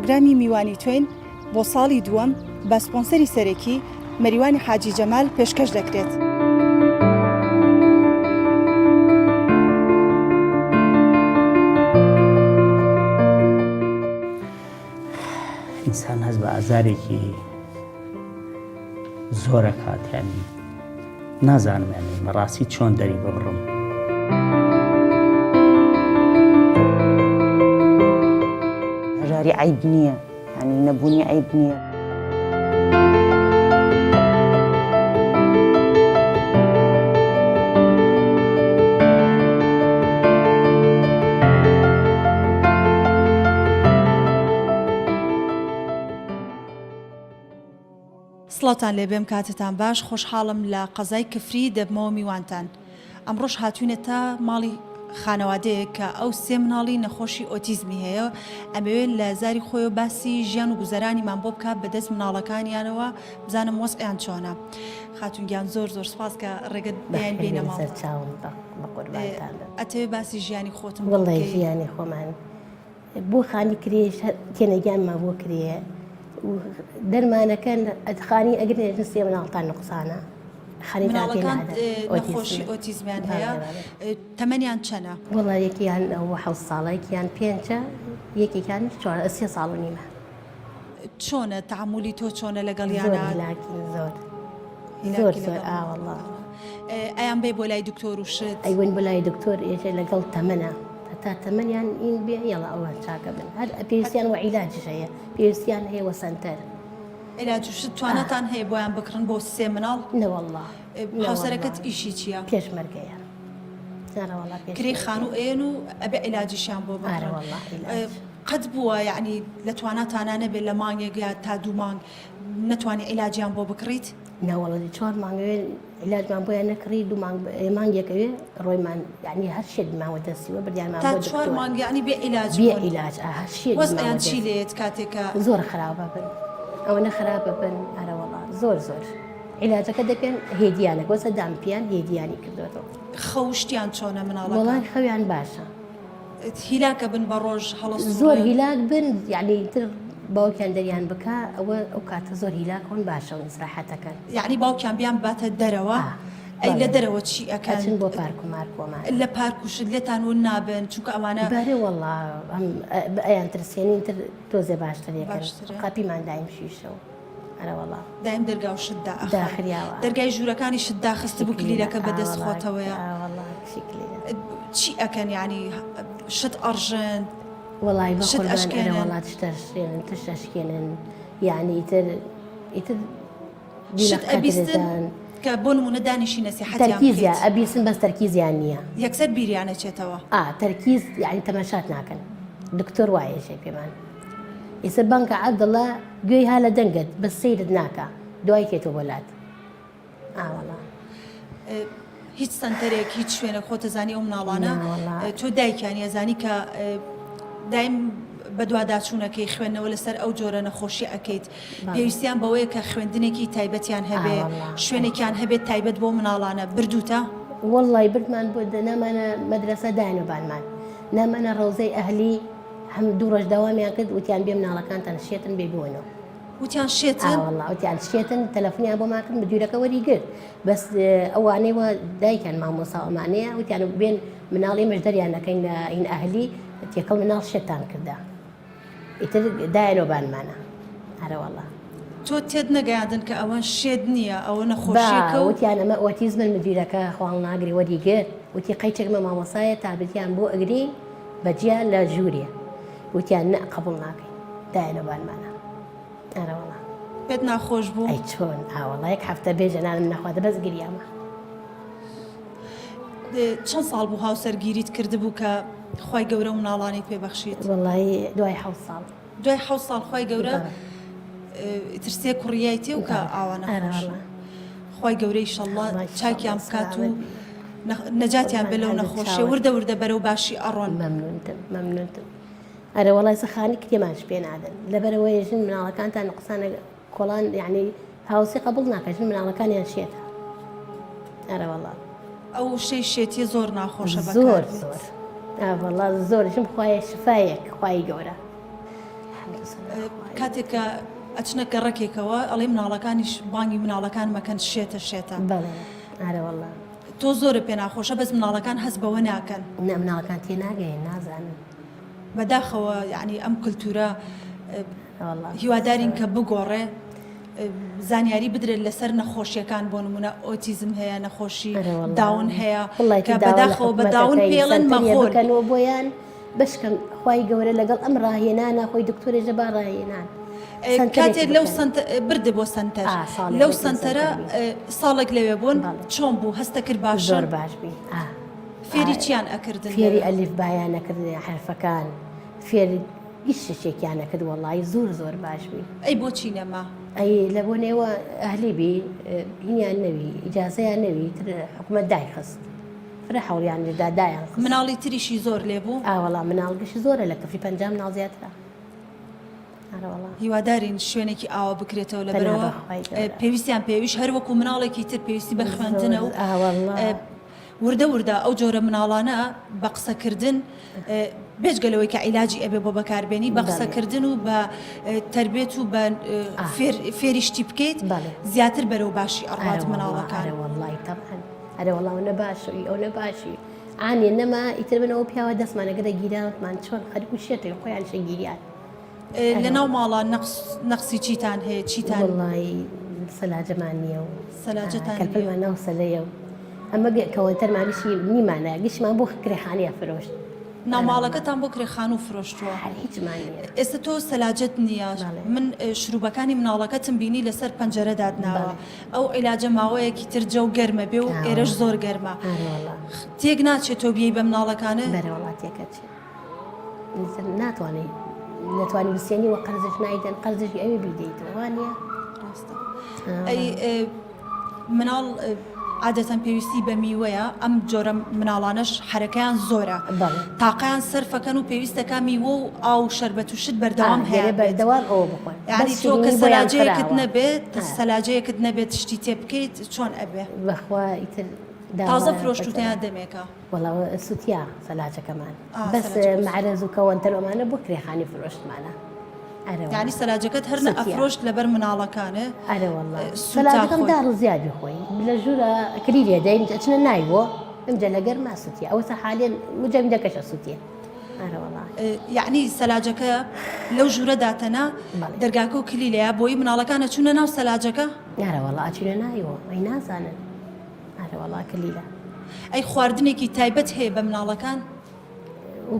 پرۆگرامی میوانی تۆین بۆ ساڵی دووەم بە سپۆنسەری سەرەکی مەریوانی حاجی جەمال پێشکەش دەکرێت. ئینسان هەست بە ئازارێکی زۆرەکات یانی نازانم یانی بەڕاستی چۆن دەری ببڕم. هەژاری عەیب نییە یانی نەبوونی عەیب نییە. سڵاوتان لێبێم کاتتان باش خۆشحاڵم لە قەزای کفری دەبمەوە میوانتان ئەمڕۆش هاتوینەتە ماڵی خانەوادەیەک کە ئەو سێ مناڵی نەخۆشی ئۆتیزمی هەیە ئەمەوێت لە زاری خۆیەوە باسی ژیان و گوزەرانیمان بۆ بکات بەدەست مناڵەکانیانەوە بزانم وەزعیان چۆنە خاتون گیان زۆر زۆر سپاس کە ڕێگەت داین بێینە ماڵ ئەتەوێ باسی ژیانی خۆتم بۆ بکەی؟ ژیانی خۆمان بۆ خانی کرێش تێنە گیانمان بۆ کرێ دەرمانەکەن خانی ئەگرێ سێ مناڵتان نقصانە مناڵەکان نەخۆشی ئۆتیزمیان هەیە تەمەنیان چەنە؟ وەڵا یەکیان ئەوە حەوت ساڵە یەکیان پێنجە یەکێکیان چوار سێ ساڵ و نیمە. چۆنە تەعامولی تۆ چۆنە لەگەڵیانا؟ زۆر هیلاکین زۆر زۆر زۆر ئا وەڵا. ئەیان بەی بۆ لای دکتۆر و شت؟ ئەیوەن بۆ لای دکتۆر ئێژێ لەگەڵ تەمەنە هەتا تەمەنیان ئین بێ یەڵا ئەوان چاکە بن هەر پێویستیان وە عیلاجیش هەیە پێویستیان هەیە وە سەنتەر. عیلاج و شت تواناتان هەیە بۆیان بکڕن بۆ سێ مناڵ؟ نەوەڵا. هاوسەرەکەت ئیشی چییە؟ پێشمەرگەیە. ئارەوەڵا کرێی پێشمەرگەیە. خانوو ئەیەن و ئەبێ عیلاجیشیان بۆ بکڕن. ئارەوەڵا عیلاج. قەت بووە یەعنی لە تواناتانا نەبێت لە مانگێک یا تا دوو مانگ نەتوانی عیلاجیان بۆ بکڕیت؟ نەوەڵا چوار مانگ ئەوێ عیلاجمان بۆیان نەکڕی دوو مانگ مانگێک ئەوێ ڕۆیمان یەعنی هەر شێت ماوە دەستیوە بردیانمان تا بۆ چوار دکتۆر. مانگ یەعنی بێ عیلاج بێ بوون؟ عیلاج ئا هەر شێت وەزعیان ماوە چی دەست. لێیەت کاتێکە؟ زۆر خراپە بن ئەوەنە خراپە بن ئەرەوەڵا زۆر زۆر. عیلاجەکە دەکەن هێدیانە گۆسە دامپیان هێدیانی کردۆتەوە. خەو شتیان چۆنە مناڵەکان؟ وەڵای خەویان باشە. هیلاکە بن بە ڕۆژ هەڵەسوڕێن؟ زۆر هیلاک بن یعنی تر باوکیان دەریان بکا ئەوە ئەو کاتە زۆر هیلاک هون باشە و ئیسراحەتەکەن. یعنی باوکیان بیان باتە دەرەوە ئەی لە دەرەوە چی ئەکەن؟ ئەچن بۆ پارک و مارک و ئەمانە. لە پارک و شت لێتان ون نابن چونکە ئەوانە. بەرێ وەڵا ئەم ئەیان ترسێنین تر تۆزێ باشتر یەکەن باشترە. قاپیمان دایم شیشە و. ئەرەوەڵا. دایم دەرگا و شت دائەخەن. داخریاوە. دەرگای ژوورەکانی شت داخستبوو کلیلەکە بە دەست خۆتەوەیە. ئاوەڵا کچی کلیلە. چی ئەکەن یانی شت ئەڕژن؟ وەڵای بە شت قوربان ئەشکێنن؟ ئەرەوەڵا شت ئەشکێنن تشت ئەشکێنن یانی ئیتر ئیتر بی لە شت ئەبیستن قەدرتان. کە بۆ نموونە دانیشی نەسیحەتیان تەرکیزیا بکەیت. ئەبیسن بەس تەرکیزیان نییە. یەکسەر بیریان ئەچێتەوە. ئا تەرکیز یانی تەماشات ناکەن دکتۆر وایەژێ پێمان. ئیسە بانکە عەبدڵا گوێی ها لە دەنگت بەس سەیرت ناکا دوای تێتۆ بۆ لات ئاوەڵا. هیچ سەنتەرێک هیچ شوێنێک خۆت ئەزانی ئەو مناڵانە تۆ دایکیانی ئەزانی کە دایم بەدواداچوونەکەی خوێندنەوە لەسەر ئەو جۆرە نەخۆشی ئەکەیت پێویستیان بەوەیە کە خوێندنێکی تایبەتیان هەبێ شوێنێکیان هەبێت تایبەت بۆ مناڵانە بردوتە؟ وەڵی بردمان بۆ نامانە مەدرەسە دایانە بانمان نامانە ڕەوزەی ئەهلی هەم دوو ڕۆژ دەوامیان کرد وتیان بێ مناڵەکانتان شێتن بێ بۆنەوە. وتیان شێتن؟ ئا وەڵا وتیان شێتن تەلەفونیان بۆمان کرد مدیرەکە وەری گرت بەس ئەوانەی وە دایکیان مامۆسا و ئەمانەیە وتیان بێن مناڵی مەش دەریان نەکەین لە ئین ئەهلی تێکەڵ مناڵ شێتان کردە ئیتر دایانەوە بانمانە ئەرەوەڵا. تۆ تێت نەگەیاندن کە ئەوە شێت نییە ئەوە نەخۆشیەکە و. با وتیان ئەمە ئۆتیزمن مدیرەکە خواڵناگری وەری گرت وتی قەیچێکمە مامۆسایە تابلتیان بۆ ئەگرین بە جیا لە ژوورێ وتیان نە قبوڵ ناکەین دایانە بانمانە ئەرەوەڵا. پێت ناخۆش بوو؟ ئەی چۆن ئاوەڵا یەک هەفتە بێ ژەنانم نەخوادە بەس گریامە. چەند ساڵ بوو هاوسەرگیریت کردبوو کە خوای گەورە و مناڵانی پێ بەخشیت؟ وەڵایی دوای حەوت ساڵ. دوای حەوت ساڵ خوای گەورە ئیتر سێ کوڕیای تێ و کە ئاوا نەخۆش. خوای گەورە ئیشەڵڵا چاکیان بکات و نەجاتیان بێ لەو نەخۆشیە وردە وردە بەرەو باشی ئەڕۆن. مەمنونتم مەمنونتم ئەرە وەڵای سەخانی کتێمانش پێ نادەن لەبەرەوەی ژن مناڵەکانتان نقصانە کۆڵان یعنی هاوسی قبول ناکە ژن مناڵەکانیان شێتە ئەرە وەڵا. ئەو وشەی شێتیە زۆر ناخۆشە زۆر زۆر ئا وەڵا زۆر ژم خوایە شفایەک خوای گەورە. کاتێک کە ئەچنە گەڕەکێکەوە ئەڵێ مناڵەکانیش بانگی مناڵەکان مەکەن شێتە شێتە. بەڵێ ئارە وەڵا. تۆ زۆرە پێ ناخۆشە بەس مناڵەکان هەست بەوە ناکەن. نا مناڵەکان تێناگەین نازانن. بەداخەوە یانی ئەم کلتورە هیوادارین کە بگۆڕێ زانیاری بدرێت لەسەر نەخۆشیەکان بۆ نمونە ئۆتیزم هەیە نەخۆشی داون هەیە کە بەداخەوە بە داون پێڵن مەخۆن بکەنەوە بۆیان بەشکەم خوای گەورە لەگەڵ ئەم ڕاهێنانە خۆی دکتۆرێژە با ڕاهێنان کاتێک لەو بردە بۆ سنتەر لەو سنتەرە ساڵێک لەوێ بوون چۆن بوو هەستە کرد باش زۆر باش بی فێری چیان ئەکردن؟ فێری ئەلیف بایان ئەکردن حەرفەکان فێری هیچ شتێکیان ئەکرد وەڵایی زۆر زۆر باش بی. ئەی بۆچی نەما؟ ئەی لە بۆنەوە ئەهلی بی هینیان نەوی ئیجازەیان نەوی تر حکومەت دایخست فرە حەوڵیان دا دایان خست. مناڵی تریشی زۆر لێ بوو؟ ئا وەڵا مناڵ گشت زۆرە لە کفری 50 مناڵ زیاترە. هیوادارین شوێنێکی ئاوا بکرێتەوە لەبەرەوە پێویستیان پێویش هەر وەکو مناڵێکی تر پێویستی بە خوێندنە و وردە وردە ئەو جۆرە مناڵانە بە قسەکردن بێجگە لەوەی کە عیلاجی ئەبێ بۆ بەکاربێنی بە قسەکردن و بە تەربێت و بە فێری شتی بکەیت زیاتر بەرەو باشی ئەڕوات مناڵەکان. ئەرە وەڵا ئەو باشی ئەو نە باشی ئانێ نەما ئیتر من ئەو پیاوە دەستمانە گرە گیرانمان چۆن خەریک و شێتەوە خۆیان شەگیریان لە ناو ماڵا نەقسی چیتان هەیە چیتان؟ وەڵایی سەلاجەمان نییە و سەلاجەتان نییە؟ کەلپەلمان ناو سەلەیە و ئەمە کەوەنتەرمان گشتی نیمانە گشتمان بۆ کرێخانە فرۆشت. ناو ماڵەکەتان بۆ کرێخانوو فرۆشتووە؟ هەر هیچمان نییە. ئێستا تۆ سەلاجەت نییە من شروبەکانی مناڵەکەتم بینی لەسەر پەنجەرە دادناوە ئەو عیلاجە ماوەیەکی تر جەو گەرمە بێ و ئێرەش زۆر گەرمە تێک ناچێت تۆ بیەی بە مناڵەکانت؟ بەرێ وەڵا تێکەچێ. ناتوانانی نەتوانی بسێنی وە قەرزش نایدەن قەرزش ئەوێ بیدەیتەوە وانە ڕاستە ئەی مناڵ عادەتەن پێویستی بە میوەیە ئەم جۆرە مناڵانەش حرەکەیان زۆرە تاقیان سەرفەکەن و پێویستەکە میوە و ئاو شەربەت و شت بەردەوام هەیە بەردەوام ئەوە بخۆن یعنی تۆ کە سەلاجەیەکت نەبێت سەلاجەیەکت نەبێت شتی تێ بکەیت چۆن ئەبێ بەخوا ئیتر تازە فرۆشتوتیان دەمێکە وەڵا سوتیا سەلاجەکەمان بەس مەعرەز و کەوەنتەر ئەمانە بۆ کرێخانی فرۆشتمانە یعنی سەلاجەکەت هەر ئەفرۆشت لەبەر مناڵەکانێ ئەرە وەڵا سەلاجەکەم داڕ زیادی خۆی لە ژوورە کلی لێدەین ئەچنە نایوە ئەمجا لەگەر ما سوتیە ئەوە حالێن مجەمیدەکەشە سوتیە یعنی سەلاجەکە لەو ژوورە داتەنا دەرگاکە و کلی لەیە بۆی مناڵەکانە چوونە ناو سەلاجەکە ئەرە وەڵا ئەچینە نایەوە ئەی نازانن ئەرە وەڵا کلیلە. ئەی خواردنێکی تایبەت هەیە بە مناڵەکان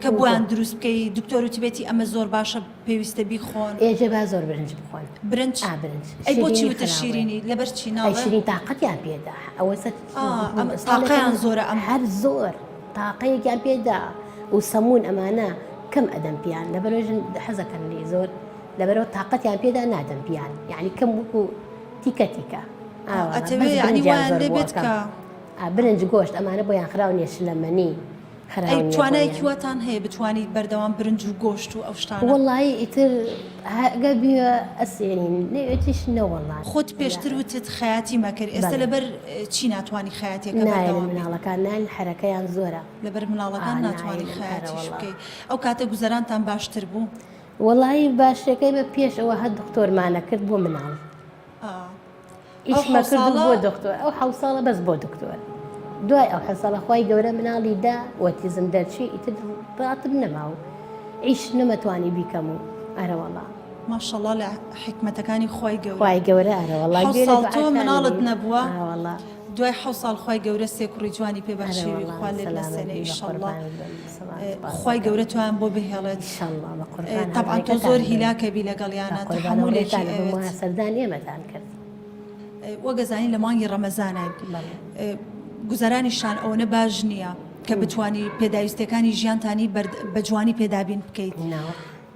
کە بۆیان دروست بکەی دکتۆر وتبێتی ئەمە زۆر باشە پێویستە بیخۆن؟ ئێجێ با زۆر برنج بخۆن. برنج؟ ئا برنج. ئەی بۆچی وتت شیرینی لەبەر چی ناڵێ؟ ئەی شیرین تاقەتیان پێدا ئەوە سەر ئەم تاقەیان زۆرە ئەم هەر زۆر تاقەیەکیان پێدا و سەمون ئەمانە کەم ئەدەم پیان لەبەرەوە ژن حەزەکەن لێ زۆر لەبەرەوە تاقەتیان پێدا نادەم پیان یعنی کەم وەکو تیکە تیکە ئەتەوێ یعنی وایان لێ بێت کە برنج گۆشت ئەمانە بۆیان خراو نیە شلەمەنی خراو ئەی توانایەکی واتان هەیە بتوانیت بەردەوام برنج و گۆشت و ئەو شتانە وەڵایی ئیتر ئەگەر بیوە ئەسێنین نەوێتیش نەوەڵا خۆت پێشتر وتت خەیاتی مەکرد ئێستا لەبەر چی ناتوانی خەیاتیەکە نایەن بەردەوام بیت مناڵەکان نایەن حەرەکەیان زۆرە لەبەر مناڵەکان ناتوانی خەیاتیش بکەی ئەو کاتە گوزەرانتان باشتر بوو؟ وەڵایی باشەکەی بە پێش ئەوە هەر دکتۆرمانە کرد بۆ مناڵ ئیشمە کرد بۆ دکتۆر ئەو حەو ساڵە بەس بۆ دکتۆر دوای ئەو حە ساڵە خوای گەورە مناڵی دا ئۆتیزم دەرچی ئیتر ڕاتب نەما و ئیش نەمەتوانی بیکەم و ئەرەوەڵا ماشەڵا لە حیکمەتەکانی خوای گەورە خوای گەورە ئەرەوەڵا حەو ساڵ تۆ مناڵت نەبووە دوای حەو ساڵ خوای گەورە سێ کوڕی جوانی پێ بەخشیوی خوا لێت نەسێنێ ئیشەڵڵا خوای گەورە تۆیان بۆ بهێڵێت تەبعەن تۆ زۆر هیلاکە بی لەگەڵیانە تەحەمولێکی ئەوێت سەردان ئێمەتان کرد وەک ئەزانی لە مانگی ڕەمەزانین گوزەرانیشتان ئەوەنە باش نییە کە بتانی پێداویستەکانی ژیانتانی بە جوانی پێدابین بکەیت.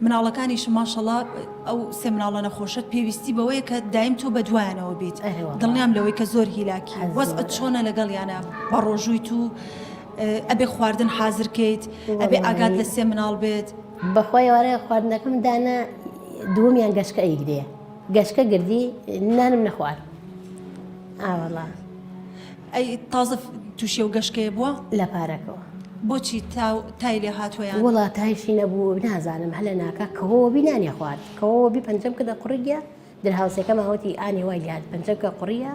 مناڵەکانیشم ماشەڵا ئەو سێ مناڵە نەخۆشەت پێویستی بەوەیە کە دایم تۆ بەدوایانەوە بیت دڵنیام لەوەی کە زۆر هیلاکی وەزعت چۆنە لەگەڵیانە بە ڕۆژوویت و ئەبێ خواردن حازر کەیت ئەبێ ئاگات لە سێ مناڵ بێت. بەخوا ئێوارە خواردنەکەم دانا دووەمیان گەشکە ئەیگرێ گەشکە گردی نانم نەخوارد ئاوەڵا. ئەی تازە تووشی ئەو گەشکەیە بووە؟ لە پارەکەوە. بۆچی تای لێ هاتووە یان؟ وەڵا تایشی نەبوو نازانم هەلە ناکا کەوەوە بی نانی خوارد کەوەوە بی پەنجەم کردە قوڕگیا درهاوسێکەمان وتی ئانی وای لێهات پەنجەم کە قوڕیە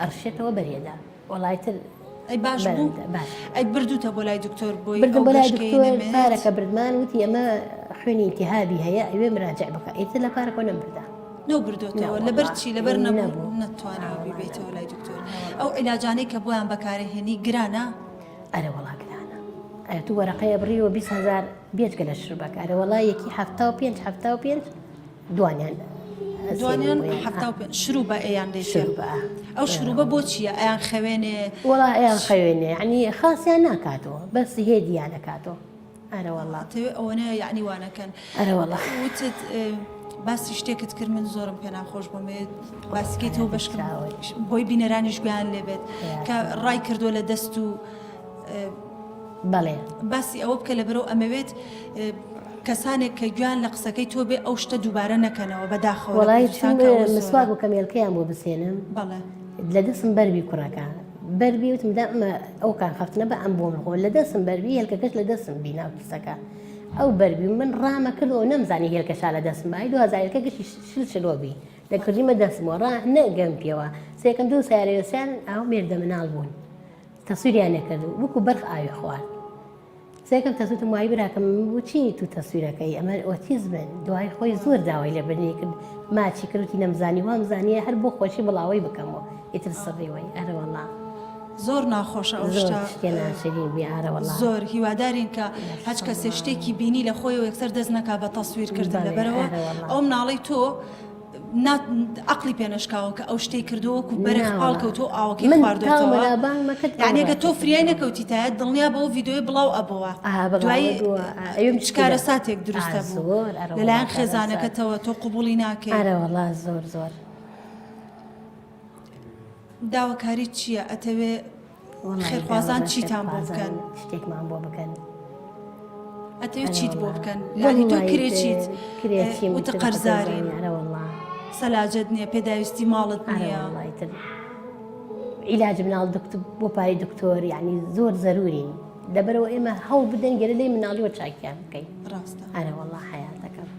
ئەڕشێتەوە بەرێدا وەڵای تر ئەی باش بوو باش ئەی بردوتە بۆ لای دکتۆر بۆی بردم ئەو بۆ لای گەشکەی دکتۆر نەمێنێت؟ پارەکە بردمان وتی ئەمە خوێنی ئیلتیهابی هەیە ئەوێ مراجع بکە ئیتر لە پارەکەوە نەمبردا نەو بردۆتەوە نەوەڵا، لەبەر چی لەبەر نەبوو نەبوو. نەتوانیوە ئا، بیبەیتەوە وەڵا لای دکتۆر ئەو عیلاجانەی کە بۆیان بەکارەهێنی گرانە؟ ئەرە وەڵا گرانە ئەرە تو وەرەقەیە بڕیوە 20 هەزار بێجگە لە شربەکە ئەرە وەڵا یەکی 75 75 دوانیان دوانیان 75 شروبە ئەیان لێ شروبە ئەو شروبە بۆ چییە ئەیان خەوێنێ؟ وەڵا ئەیان خەوێنێ یعنی خاسیان ناکاتەوە بەس هێدیان ئەکاتەوە ئەرە وەڵا تەوێ ئەوەنە یعنی وانەکەن ئەرە وەڵا وتت باسی شتێکت کرد من زۆرم پێ ناخۆش بۆم باسکەیتەوە بەشکم بۆی بینەرانیش گویان لێبێت کە ڕای کردووە لە دەست و بەڵێ باسی ئەوە بکە لەبەرەوە ئەمەوێت کەسانێک کە گویان لە قسەکەی تۆ بێ ئەو شتە دووبارە نەکەنەوە بەداخەوە لە وەڵای کوردستان چون کە ئەوە زۆرە. مسواک بوو کە مێلکەیان بۆ بسێنم بەڵێ لە دەسم بەربی کوڕەکە بەربی وتم دا ئەمە ئەو کان خەفتنە بە ئەم بۆم خۆ لە دەسم بەربی هێلکەکەش لە دەسم بی ناو کیسەکە ئەو بەربی من ڕامە کرد و نەمزانی هێلکەشا لە دەسم بای 2000 هێلکە گشتی شل شلۆ بی لە کردیمە دەسمەوە ڕا نەگەم پێوە سێکەم دوو سیارەیەسیان ئەو مێردە مناڵ بوون تەسویریان نەکرد وەکو بەرخ ئاوی خوارد سێکەم تەسوتم وای براکەم بۆچی تو تەسویرەکەی ئەمە ئۆتیزمن دوای خۆی زۆر داوای لێبردنی کرد ماچی کردوتی نەمزانی وام زانیە هەر بۆ خۆشی بڵاوەی بکەمەوە ئیتر سڕیوەی ئەرەوەڵا زۆر ناخۆشە ئەو زۆر شتە شتێ ناشرین بی ئارەوەڵا زۆر هیوادارین کە هەچ کەسێ شتێکی بینی لە خۆیەوە یەکسەر دەست نەکا بە تەسویر کردن بەڵێ، لەبەرەوە ئەرەوەڵا. ئەو مناڵەی تۆ نا عەقڵی پێ نەشکاوە کە ئەو شتەی کردووە وەکو بەرخ نا پاڵ وەڵا. کەوتووە و ئاوەکەی من تا خواردۆتەوە وەلا بانگمە کرد ئەو یعنی ئەگەر تۆ ڕاکردم. فریای نەکەوتیتایە دڵنیا بە ئەو ڤیدیۆیە بڵاو ئەبۆوە ئا بڵاو دوایی ئەبووە. ئا، ئەوێ چ مشکلە. کارەساتێک دروست ئا، ئەبوو زۆر، ئەرە وەڵا لەلایەن کارەسات. خێزانەکەتەوە تۆ قبوڵی ناکەی ئەرە وەڵا زۆر زۆر. داواکاریت چییە ئەتەوێ وەڵای خێرخوازان داوا چیتان بۆ خێرخوازان بکەن؟ شتێکمان بۆ بکەن. ئەتەوێ چیت بۆ ئەرە وەڵا. بکەن؟ یعنی تۆ وەڵای کرێچیت کرێچیم وتە ئیتر قەرزاری قەرزاری، ئەرە وەڵا. سەلاجەت نییە پێداویستی ماڵت ئەرە نییە وەڵا ئیتر عیلاج مناڵ دکتۆر بۆ پارەی دکتۆر یعنی زۆر زەرورین لەبەرەوە ئێمە هەوڵ بدەین گەرە لێی مناڵیەوە چاکیان بکەین ڕاستە ئەرە وەڵا حەیاتەکەم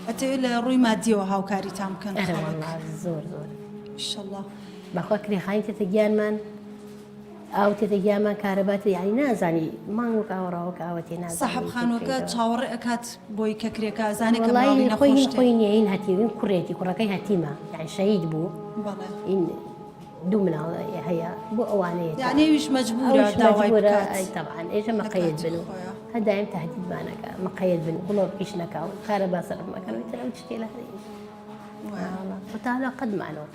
ئەتەوێت لە ڕووی مادیەوە هاوکاریتان بکەن ئەرە خەڵک وەڵا زۆر زۆر ئیشەڵڵا بەخوا کرێخانی تێتە گیانمان ئاو تێتە گیانمان کارەبا تێ یعنی نازانی مانگ وەک ئاوە ڕاوەک ئاوە تێ نازانی ساحەب چی خانووەکە بکەیتەوە. چاوەڕێ ئەکات بۆی کە کرێکە ئەزانێ کە وەڵای مناڵی خۆی نەخۆش هین تێ خۆی نییە هین هەتیو هین کوڕێتی کوڕەکەی هەتیمە یعنی شەهید بوو بەڵێ هین دوو مناڵ هەیە بۆ ئەوانەیە یعنی ئەویش مەجبورە ئەویش داوای مەجبورە بکات ئەی تەبعەن ئێژە لە مەقەیەد کاتی بن و خۆیا. هەر دایم تەهدیدمانەکە مەقەیەد بن گوڵۆپ ئیش نەکا و کارەبا سەرف مەکەن و ئیتر ئەو شتێ لە هەر ئیش وایە. وتالا قەدمانەوە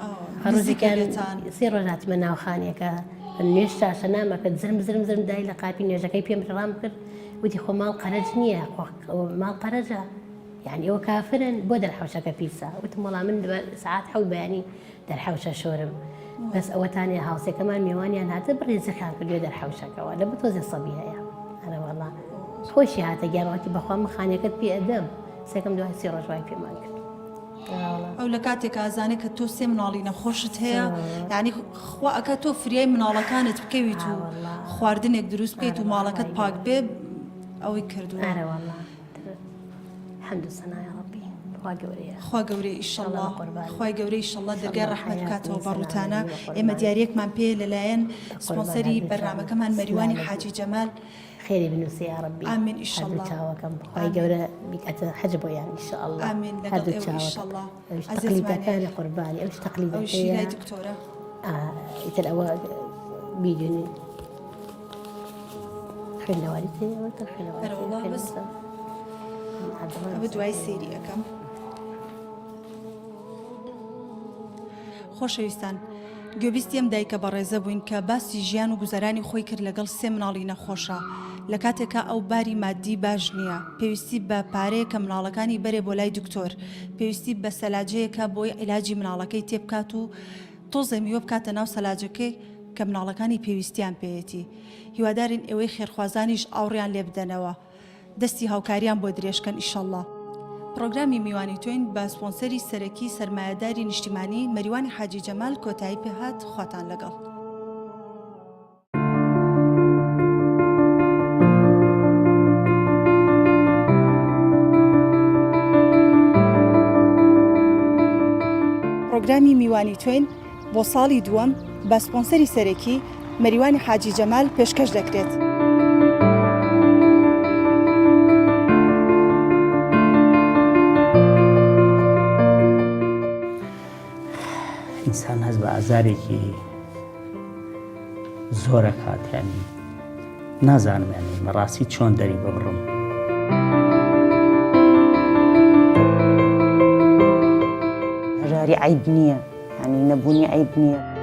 ئاوا نزیکە ڕۆژێکیان لێتان سێ ڕۆژ هاتمە ناو خانیەکە نوێژ شاشە نامەکە زرم زرم زرم دای لە قاپی نوێژەکەی پێم ڕام کرد وتی خۆ ماڵ قەرەج نییە خۆ ماڵ قەرەجە یعنی ئێوە کافرن بۆ دەرحەوشەکە پیسە وتم وەڵا من سەعات حەوت بەیانی دەرحەوشە شۆرم بەس ئەوەتانێ هاوسێکەمان میوانیان هاتە بڕێ زخیان کردوێ دەرحەوشەکەوە لە بتۆزێ سەبی هەیە ئەرە وەڵا خۆشی هاتە گیان وتی بەخوا من خانیەکەت پێ ئەدەم سێکم دوای سێ ڕۆژ وای پێمان کرد ئەو لە کاتێک ئازانێ کە تۆ سێ مناڵی نەخۆشت هەیە یعنی خوا ئەکا تۆ فریای مناڵەکانت بکەویت و خواردنێک دروست بکەیت و ماڵەکەت پاک بێ ئەوەی کردووە حمد و سەنا یا ڕەبی خوا گەورەیە خوا گەورەیە ئیشەڵڵا ئیشەڵڵا بەقوربانی خوای گەورە ئیشەڵڵا دەرگای ئیشەڵڵا ڕەحمەت حەیات بکاتەوە و بە ڕووتانە سەلامەتی ئێمە بەقوربانی دیاریەکمان پێ لەلایەن بەقوربان سپۆنسەری هەردوو چاوم بەرنامەکەمان مەریوانی سلامەت حاجی جەمال خێری بنووسێ یا ڕەبی ئامین هەردوو ئیشەڵڵا چاوەکەم خوای ئامین گەورە بیکاتە حەج بۆیان ئیشەڵڵا ئامین لەگەڵ هەردوو ئێوە چاوەکەم ئیشەڵڵا ئەویش ئەزیزمانێ تەقلیدەکانی قوربانی ئەویش ئەویشی تەقلیدەکەیە لای دکتۆرە ئا، ئیتر ئەوە بیدونی خوێندەواری تێ ئەوە تر خوێنەواری ئەرە تێ وەڵا بەس خوێنەوە ئەوە دوای سەیری ئەکەم. خۆشەویستان گوێبیستی ئەم دایکە بەڕێزە بووین کە باسی ژیان و گوزەرانی خۆی کرد لەگەڵ سێ مناڵی نەخۆشە لە کاتێکا ئەو باری مادی باش نییە پێویستی بە پارەیە کە مناڵەکانی بەرێ بۆ لای دکتۆر پێویستی بە سەلاجەیەکە بۆی عیلاجی مناڵەکەی تێبکات و تۆزێ میوە بکاتە ناو سەلاجەکەی کە مناڵەکانی پێویستیان پێیەتی هیوادارین ئێوەی خێرخوازانیش ئاوڕیان لێ بدەنەوە دەستی هاوکاریان بۆ درێژکەن ئیشەڵڵا. پڕۆگرامی میوانی تۆین بە سپۆنسەری سەرەکی سەرمایەداری نیشتیمانی مەریوانی حاجی جەمال کۆتایی پێهات خواتان لەگەڵ. پرۆگرامی میوانی تۆین بۆ ساڵی دووەم بە سپۆنسەری سەرەکی مەریوانی حاجی جەمال پێشکەش دەکرێت. ئینسان هەست بە ئازارێکی زۆرەکات یانی نازانم یانی بەڕاستی چۆن دەری ببڕم. هەژاری عەیب نییە یانی نەبوونی عەیب نییە.